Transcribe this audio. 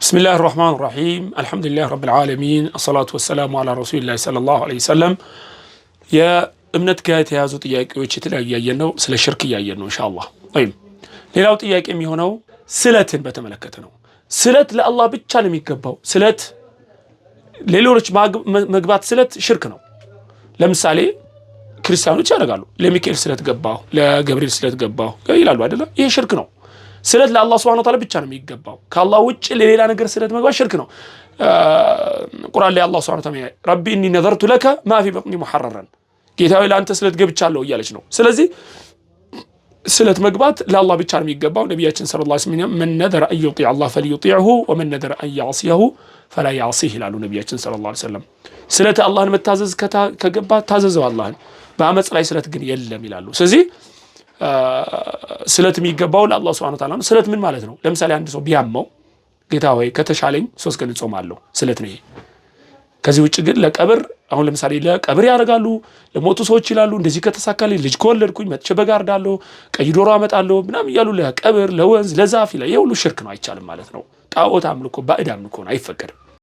بسم الله الرحمن الرحيم، الحمد لله رب العالمين، الصلاة والسلام على رسول الله صلى الله عليه وسلم። የእምነት ጋር የተያያዙ ጥያቄዎች የተለያዩ እያየን ነው። ስለ ሽርክ እያየን ነው ኢንሻአላህ። طيب፣ ሌላው ጥያቄ የሚሆነው ስለትን በተመለከተ ነው። ስለት ለአላህ ብቻ ነው የሚገባው። ስለት ሌሎች መግባት ስለት ሽርክ ነው። ለምሳሌ ክርስቲያኖች ያደርጋሉ። ለሚካኤል ስለት ገባሁ፣ ለገብርኤል ስለት ገባሁ ይላሉ አይደለም? ይሄ ሽርክ ነው። ስለት ለአላህ سبحانه وتعالى ብቻ ነው የሚገባው። ከአላህ ውጭ ለሌላ ነገር ስለት መግባት ሽርክ ነው። ቁርአን ላይ አላህ سبحانه وتعالى رب إني نذرت لك ما في بطني محررا፣ ጌታዬ ለአንተ ስለት ገብቻለሁ እያለች ነው። ስለዚህ ስለት መግባት ለአላህ ብቻ ነው የሚገባው። ነቢያችን صلى الله عليه وسلم من نذر أن يطيع الله فليطعه ومن نذر أن يعصيه فلا يعصه ይላሉ ነቢያችን صلى الله عليه وسلم። ስለት አላህን መታዘዝ ከገባ ታዘዘው አላህን፣ በአመፅ ላይ ስለት ግን የለም ይላሉ። ስለዚህ ስለት የሚገባው ለአላህ سبحانه وتعالى ነው። ስለት ምን ማለት ነው? ለምሳሌ አንድ ሰው ቢያመው ጌታ ሆይ ከተሻለኝ 3 ቀን እጾማለሁ፣ ስለት ነው ይሄ። ከዚህ ውጭ ግን ለቀብር አሁን ለምሳሌ ለቀብር ያደርጋሉ፣ ለሞቱ ሰዎች ይላሉ። እንደዚህ ከተሳካልኝ፣ ልጅ ከወለድኩኝ መጥቼ በግ አርዳለሁ፣ ቀይ ዶሮ አመጣለሁ ምናምን እያሉ ለቀብር፣ ለወንዝ፣ ለዛፍ ይላል። ይሄ ሁሉ ሽርክ ነው፣ አይቻልም ማለት ነው። ጣዖት አምልኮ፣ ባዕድ አምልኮ ነው፣ አይፈቀድም።